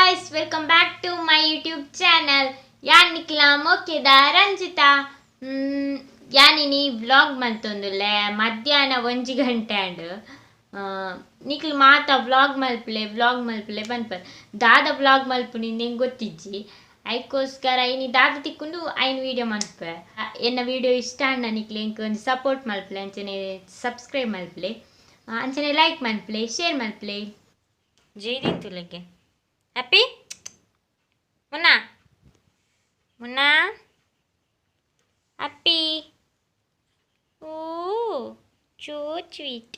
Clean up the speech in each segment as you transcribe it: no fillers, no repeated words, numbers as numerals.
Guys, welcome back to my YouTube channel. ಯಾನ್ ನಿಕ್ಲ ಮೋಕೆದ Ranjitha. ಯಾನಿನಿ vlog ಮಲ್ತೊಂದುಲ್ಲೆ ಮಧ್ಯಾಹ್ನ 1 ಗಂಟೆ ಆಂಡ್. ನಿಕ್ಲು ಮಾತ ವ್ಲಾಗ್ ಮಲ್ಪಲೆ ವ್ಲಾಗ್ ಮಲ್ಪಲೆ ಪನ್ಪರ್. ದಾದ ವ್ಲಾಗ್ ಮಲ್ಪುನಿ ನಿಂಗೆ ಗೊತ್ತಿಜ್ಜಿ, ಐಕೋಸ್ಕರ ಇನಿ ದಾದ ತಿಕ್ಕೊಂಡು ಐನ್ ವಿಡಿಯೋ ಮನ್ಪೆ. ಎನ್ನ ವಿಡಿಯೋ ಇಷ್ಟ ಅಣ್ಣ ನಿಕ್ಲೆ ಇಂಕ್ ಒಂಜಿ ಸಪೋರ್ಟ್ ಮಲ್ಪಲೆ, ಅಂಚನೆ ಸಬ್ಸ್ಕ್ರೈಬ್ ಮಲ್ಪಲೆ, ಅಂಚನೆ ಲೈಕ್ ಮಲ್ಪಲೆ, ಶೇರ್ ಮಲ್ಪಲೆ. ಜೈದಿನ್ ತುಲೆಗೆ ಹ್ಯಾಪಿ ಮುನ್ನಾ ಮುನ್ನಾ ಹ್ಯಾಪಿ. ಓ ಚೋ ಸ್ವೀಟ್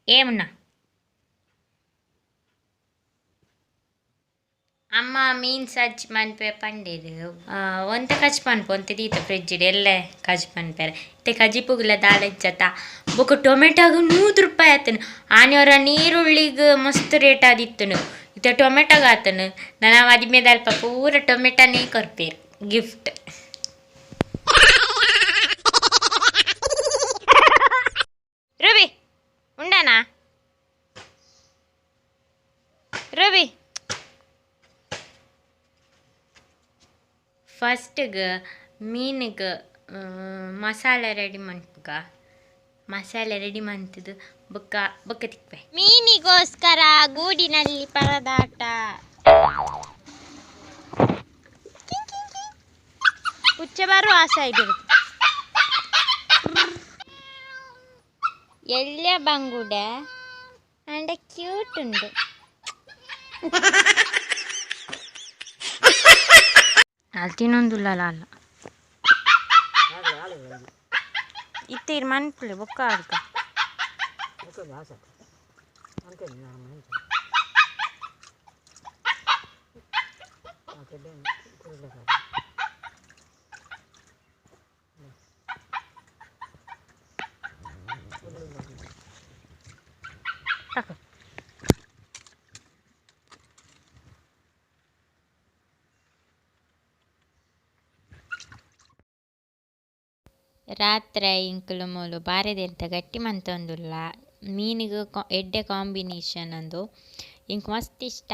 ಏ ಮುನ್ನಾ. ಅಮ್ಮ ಮೀನ್ ಸಜ್ಜ್ ಮನ್ಪೆ ಪಂಡೇರು ಒಂತೆ ಕಜ್ ಪನ್ಪು ಒಂತೆ ದೀತ ಫ್ರಿಜ್ ಎಲ್ಲೆ ಕಜ್ ಪನ್ಪೆರೆ. ಇತ್ತೆ ಕಜಿಪುಗುಲ ದಾಲ ಇಜ್ಜತ. ಬೊಕ ಟೊಮೆಟೊಗ್ 100 ರೂಪಾಯಿ ಆತನು. ಆನೆಯವರ ನೀರುಳ್ಳಿಗ್ ಮಸ್ತ್ ರೇಟ್ ಆದಿತ್ತನು, ಇತ್ತೆ ಟೊಮೆಟೊಗ್ ಆತನು. ನನ್ನ ಮದಿಮೆದಲ್ಪ ಪೂರ ಟೊಮೆಟೊನೇ ಕೊರ್ಪೇರು ಗಿಫ್ಟ್. ರೂಬಿ ಉಂಡನಾ ರೂಬಿ? ಫಸ್ಟ್ಗೆ ಮೀನಿಗೆ ಮಸಾಲೆ ರೆಡಿ ಮನ್ಪುಗ. ಮಸಾಲೆ ರೆಡಿ ಮಂತದು ಬೊಕ್ಕ ಬೊಕ್ಕ ತಿಕ್ಪೆ. ಮೀನಿಗೋಸ್ಕರ ಗೂಡಿನಲ್ಲಿ ಪರದಾಟ. ಪುಚ್ಚೆ ಬಾರು ಆಸೆ ಆಗಿರುತ್ತೆ. ಎಲ್ಲ ಬಂಗುಡೆ ಅಂಡ ಕ್ಯೂಟ್ ಉಂಡು. ಅಲ್ಲಿ ತಿನ್ನೊಂದುಲ್ಲ ಅಲ್ಲ ಇತ್ತೀರ್ ಮನ್ಪುಲೆ ಬೊಕ್ಕ ಆಡ್ಕ. ತಕೊ. ರಾತ್ರೆ ಇಂಕುಲು ಮೂಲು ಬಾರೆದೆರ್ತ ಗಟ್ಟಿ ಮಂತೊಂದುಲ್ಲ. ಮೀನಿಗೆ ಎಡ್ಡೆ ಕಾಂಬಿನೇಷನ್ ಅಂದು ಇಂಕ್ ಮಸ್ತ್ ಇಷ್ಟ.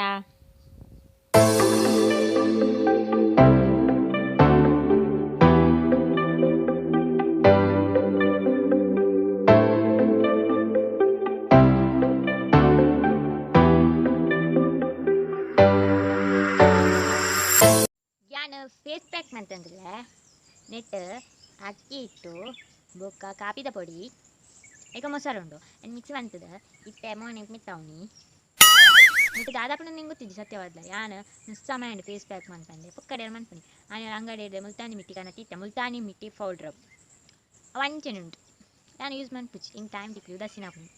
ಯಾನ್ ಫೇಸ್ ಪ್ಯಾಕ್ ಮಂತೊಂದುಲ್ಲೆ. ನೆಟ್ ಅಕ್ಕಿ ಹಿಟ್ಟು ಬೊಕ್ಕ ಕಾಪಿದ ಪೊಡಿ ಏಕ ಮೊಸರು ಉಂಡು ಮಿಕ್ಸ್ ಮಂತದ ಇತ್ತೆ ಮೋನೆಗ್ ಮಿತ್ತಾವ್ನಿ. ನೆಟ್ ದಾದಾಪುಂಡು ನಿಂಗೆ ಗೊತ್ತಿಜ್ಜಿ ಸತ್ಯವಾದ್ಲ. ಯಾನ್ ನುಸ್ಸ ಆಂಡ್ ಫೇಸ್ ಪ್ಯಾಕ್ ಮನ್ಪಂದೆ ಪೊಕ್ಕಡೆ ಮನ್ಪುನಿ. ಆನೆ ಅಂಗಡಿ ಮುಲ್ತಾನಿ ಮಿಟ್ಟಿ ಕನತಿತ್ತೆ, ಮುಲ್ತಾನಿ ಮಿಟ್ಟಿ ಪೌಡ್ರ್ ಅವು ಅಂಚನೆ ಉಂಟು. ಯಾನ್ ಯೂಸ್ ಮನ್ಪುಜಿ, ಇಂಕ್ ಟೈಮ್ ತಿಕ್ಕುಜಿ ಉದಾಸೀನ ಆಪುಂಡು.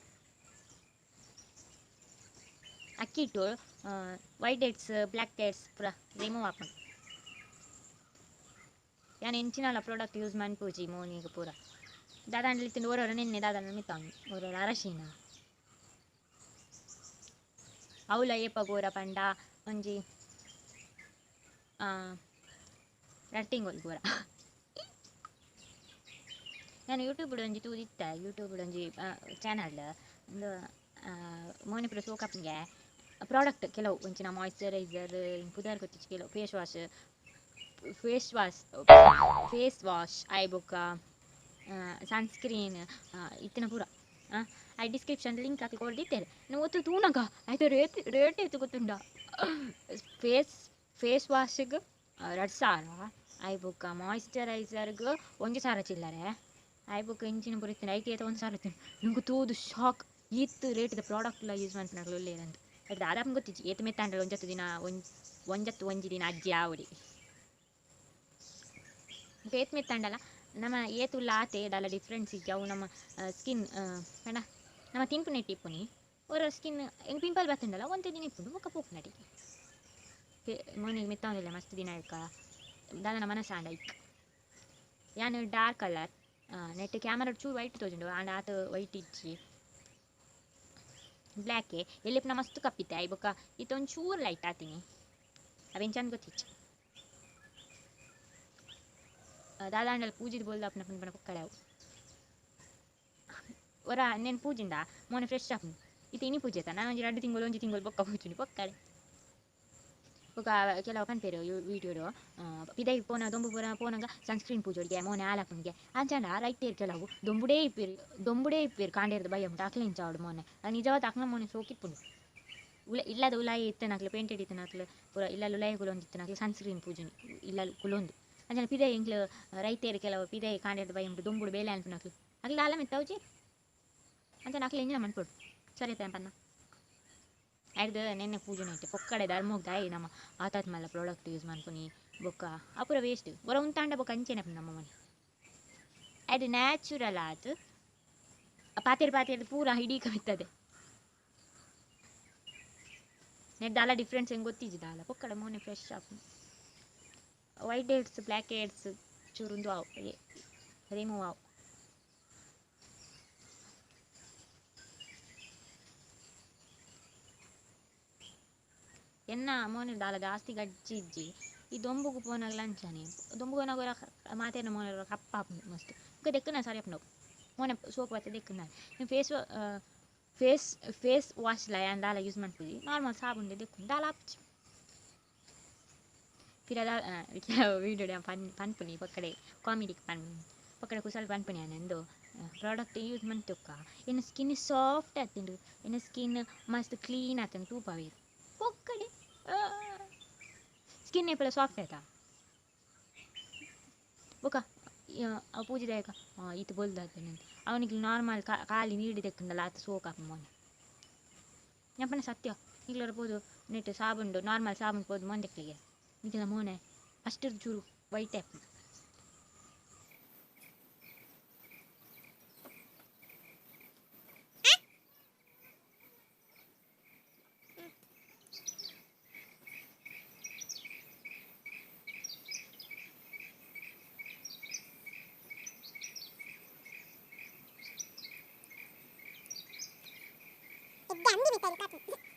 ಅಕ್ಕಿ ಹಿಟ್ಟು ವೈಟ್ ಹೆಡ್ಸ್ ಬ್ಲ್ಯಾಕ್ ಹೆಡ್ಸ್ ಪೂರ ರಿಮೂವ್ ಆಪುಂಡು. ಯಾನ್ ಎಂಚಿನಲ ಪ್ರಾಡಕ್ಟ್ ಯೂಸ್ ಮನ್ಪುಜಿ ಮೋನಿಗ್ ಪೂರ. ದಾದಾಂಡಲ ಇತ್ತ್ಂಡ ಒರೊರ ನೆನ್ನೆ ದಾದಾಂಡಲ ಮಿತ್ತಾವ್ನಿ ಒರೊರ ಅರಶಿನ ಅವುಲ ಏಪ ಗೋರ ಪಂಡ ಒಂಜಿ ರಡ್ಡ್ ತಿಂಗೊಲು ಗೋರ. ಯಾನ್ ಯೂಟ್ಯೂಬ್ ಒಂಜಿ ತೂದಿತ್ತೆ, ಯೂಟ್ಯೂಬ್ ಒಂಜಿ ಚಾನಲ್ ಉಂದು ಮೋನೆ ಪೂರ ಸೋಕ್ ಆಪುಂಗೆ ಪ್ರಾಡಕ್ಟ್ ಕೆಲವು ಒಂಚಿನ ಮಾಯಿಶ್ಚರೈಸರ್ ಪುದರ್ ಗೊತ್ತಿಜ್ಜಿ, ಕೆಲವು face wash face wash face wash ಆಯ್ ಬೊಕ್ಕ ಸನ್ಸ್ಕ್ರೀನ್ ಇತ್ತಿನ ಪೂರ I description link ಹಾಕಿ ಕೊರ್ದಿತ್ತೇನೆ. ಒತ್ತು ತೂನಗ ಆಯ್ತು ರೇಟ್ ರೇಟ್ ಏತ್ ಗೊತ್ತುಂಡ? ಫೇಸ್ ಫೇಸ್ ವಾಶ್ಗ್ 2000, ಆಯ್ ಬೊಕ್ಕ ಮಾಯಿಶ್ಚರೈಸರ್ಗ್ 1000 ಚಿಲ್ಲರೆ, ಆಯ್ ಬೊಕ್ಕ ಇಂಚಿನ ಪೂರ ಇತ್ತ್ಂಡ್ ಐಕ್ ಏತ 1000 ಇತ್ತ್ಂಡ್. ಎಂಕ್ ತೂದು ಶಾಕ್, ಈತ್ ರೇಟ್ದ ಪ್ರಾಡಕ್ಟ್ಲ ಯೂಸ್ ಮನ್ಪುನಕುಲು ಉಲ್ಲೆರಂದ್. ಐಟ್ ದಾದಾಪುಂಡು ಗೊತ್ತಿಜ್ಜಿ, ಏತ್ ಮೆತ್ತಾಂಡಲ ಒಂಜತ್ತು ದಿನ ಒಂಜತ್ತು ಒಂಜಿ ದಿನ ಅಜ್ಜಿ ಆವೊಡಿ. ಏತ್ ಮೆತ್ತಾಂಡಲ ನಮ ಏತ್ ಉಲ್ಲ ಆತೆ ದಾಲ ಡಿಫ್ರೆನ್ಸ್ ಇಜ್ಜಿ. ಅವು ನಮ್ಮ ಸ್ಕಿನ್ ಪಂಡ ನಮ ತಿನ್ಪುನೆಟ್ ಇಪ್ಪುನಿ. ಒರ ಸ್ಕಿನ್ ಎಂಕ್ ಪಿಂಪಲ್ ಬತ್ತುಂಡಲ ಒಂತೆ ದಿನ ಇಪ್ಪುಂಡು ಬೊಕ್ಕ ಪೋಪುನಟಿಗೆ. ಮೋನೆಗ್ ಮೆತ್ತೊಂದಿಲ್ಲ ಮಸ್ತ್ ದಿನ ಆಯ್ಕ ದಾದನ ಮನಸ್ಸಾಂಡ ಐಕ್. ಯಾನ್ ಡಾರ್ಕ್ ಕಲರ್ ನೆಟ್ ಕ್ಯಾಮರಾ ಚೂರು ವೈಟ್ ತೋಜುಂಡು ಆಂಡ ಆತ್ ವೈಟ್ ಇಜ್ಜಿ, ಬ್ಲ್ಯಾಕೆ ಎಲ್ಲೆಪ್ನ ಮಸ್ತ್ ಕಪ್ಪಿತ್ತೆ ಆಯ್ ಬೊಕ್ಕ ಇತ್ತೆ ಒಂಚೂರು ಲೈಟ್ ಆತಿನಿ, ಅವೆಂಚ ಗೊತ್ತಿಜ್ಜಿ. ದಾದಾಂಡಲ ಪೂಜಿದ್ ಬೋಲ್ದಾಪುನ ಪನ್ಪುನ ಪೊಕ್ಕಡೆ ಅವು. ಒರ ನೆನ್ ಪೂಜಿಂಡ ಮೋನೆ ಫ್ರೆಶ್ ಆಪುಂಡು. ಇತ್ತೆ ಇನಿ ಪೂಜೆತ ನಾ ಒಂಜಿ 2 ತಿಂಗಳು 1 ತಿಂಗಳು ಬೊಕ್ಕ ಪೂಜುನಿ ಪೊಕ್ಕಡೆ. ಬೊಕ್ಕ ಕೆಲವು ಪನ್ಪೆರ್ ವೀಡಿಯೋಡು ಪಿದೈ ಪೋನ ದೊಂಬು ಪೂರ ಪೋನಗ ಸನ್ಸ್ಕ್ರೀನ್ ಪೂಜೊಡಿಗೆ ಮೋನೆ ಆಲಾಪುನಿಗೆ ಅಂಚಾಂಡ ರೈತೇರ್ ಕೆಲವು ದೊಂಬುಡೇ ಇಪ್ಪೆರ್ ದೊಂಬುಡೇ ಇಪ್ಪೆರ್ ಕಾಂಡೇರ್ದ ಬಯ್ಯ ಮುಟ್ಟ ಅಕ್ಲೆ ಇಂಚ ಆವೊಡು ಮೋನೆ ನಿಜವಾದ್ ಅಕ್ಲ ಮೋನೆ ಸೋಕಿಪ್ಪುಂಡು. ಉಲ ಇಲ್ಲದ ಉಲಾಯಿ ಇತ್ತನಕ್ಲು ಪೇಂಟೆಡ್ ಇತ್ತನಕ್ಲು ಪೂರ ಇಲ್ಲಲ್ ಉಲಾಯಿ ಕುಲೊಂದು ಇತ್ತನಕ್ಲು ಸನ್ಸ್ಕ್ರೀನ್ ಪೂಜುನಿ ಇಲ್ಲಲ್ ಕುಲೊಂದು. ಅಂಚನೆ ಪಿದೈ ಎಂಕ್ಲು ರೈತೇರ್ ಕೆಲವು ಪಿದೈ ಕಾಂಡೇರ್ದ ಬಯ್ಯ ಮುಟ್ಟ ದೊಂಬುಡು ಬೇಲೆ ಅನ್ಪುನಕ್ಲು ಅಕ್ಲು ದಾಲ ಮಿತ್ತವುಜಿ ಅಂಚನೆ ಅಕ್ಲು ಎಂಚಿನ ಮನ್ಪೊಡು ಸರಿ ಪನ್ನ. ಐಡ್ದ್ ನೆನ್ನೆ ಪೂಜುನೈಟ್ ಪೊಕ್ಕಡೆ ಧರ್ಮಗ್ ದಾಯಿ ನಮ ಆತಾತ್ ಮಲ್ಲ ಪ್ರಾಡಕ್ಟ್ ಯೂಸ್ ಮನ್ಪುನಿ ಬೊಕ್ಕ ಅಪುರ ವೇಸ್ಟ್ ಒರ ಉಂತಾಂಡ ಬೊಕ್ಕ ಅಂಚೆನೆ ನಮ್ಮ ಮನೆ. ಐಡ್ ನ್ಯಾಚುರಲ್ ಆತ್ ಪಾತೆರ್ ಪಾತೆರ್ ಪೂರ ಇಡೀಕ ಮಿತ್ತದೆ ನೆಟ್ ದಾಲ ಡಿಫ್ರೆನ್ಸ್ ಹೆಂಗೆ ಗೊತ್ತಿಜ್ಜಿ ದಾಲ ಪೊಕ್ಕಡೆ ಮೋನೆ ಫ್ರೆಶ್ ಆಪುಂಡು. ವೈಟ್ ಹೆಡ್ಸ್ ಬ್ಲ್ಯಾಕ್ ಹೆಡ್ಸ್ ಚೂರು ಉಂದು ಆವು ರಿಮೂವ್ ಆವು. ಎನ್ನ ಮೋನೆ ದಾಲ ಜಾಸ್ತಿ ಗಜ್ಜಿ ಇಜ್ಜಿ ಈ ದೊಂಬುಗು ಪೋನಗಲ ಅಂಚನೆ ದೊಂಬುಗು ಪೋನಗ ಮಾತೆರ್ನ ಮೋನೆ ಕಪ್ಪಾಪುಂಡು ಮಸ್ತ್ ಬೊಕ್ಕ ದೆಕ್ಕುನ ಸರಿ ಆಪುಂಡು ಮೋನೆ ಸೋಪ್ ಬತ್ತ್ ದೆಕ್ಕುನ ಫೇಸ್ ಫೇಸ್ ಫೇಸ್ ವಾಶ್ ಲ ಯಾನ್ ದಾಲ ಯೂಸ್ ಮನ್ಪುಜಿ ನಾರ್ಮಲ್ ಸಾಬೂನ್ ದೆಕ್ಕುನು ದಾಲ ಆಪುಜಿ. ಪಿರ ದಾಲ ವೀಡಿಯೋಡ್ ಪನ್ಪುನಿ ಪೊಕ್ಕಡೆ ಕಾಮಿಡಿಗ್ ಪೊಕ್ಕಡೆ ಕುಸಲ್ ಪನ್ಪುನಿ ಯಾನ್ ಇಂದು ಪ್ರಾಡಕ್ಟ್ ಯೂಸ್ ಮಂತುಕ್ಕ ಎನ್ನ ಸ್ಕಿನ್ ಸಾಫ್ಟ್ ಆತುಂಡು ಎನ್ನ ಸ್ಕಿನ್ ಮಸ್ತ್ ಕ್ಲೀನ್ ಆತುಂಡು ತೂಪಾವೆರ್ ಪೊಕ್ಕಡೆ ಸ್ಕಿನ್ ಏಪಲ ಸಾಫ್ಟ್ ಆಯ್ತಾ ಬೊಕ್ಕ ಪೂಜೆ ದಾಯಕ ಈತ್ ಬೊಲ್ದಾತುಂಡು ಅವನಿಗೆ ನಾರ್ಮಲ್ ಖಾಲಿ ನೀರು ದೆಕ್ಕುಂಡಲ ಆತ್ ಸೋಕ್ ಆಪುಂಡು ಮೋನೆ. ಯಾನ್ ಸತ್ಯ ನಿಕ್ಲರ ಪೋದು ನೆಟ್ ಸಾಬೂನ್ಡು ನಾರ್ಮಲ್ ಸಾಬೂನ್ ಪೋದು ಮೋನೆ ದೆಕ್ಕ್ಲಿಗೆ ನಿಕ್ಲ ಮೋನೆ ಅಷ್ಟ್ ಚೂರು ವೈಟ್ ಆಪುಂಡು. Grandi metà.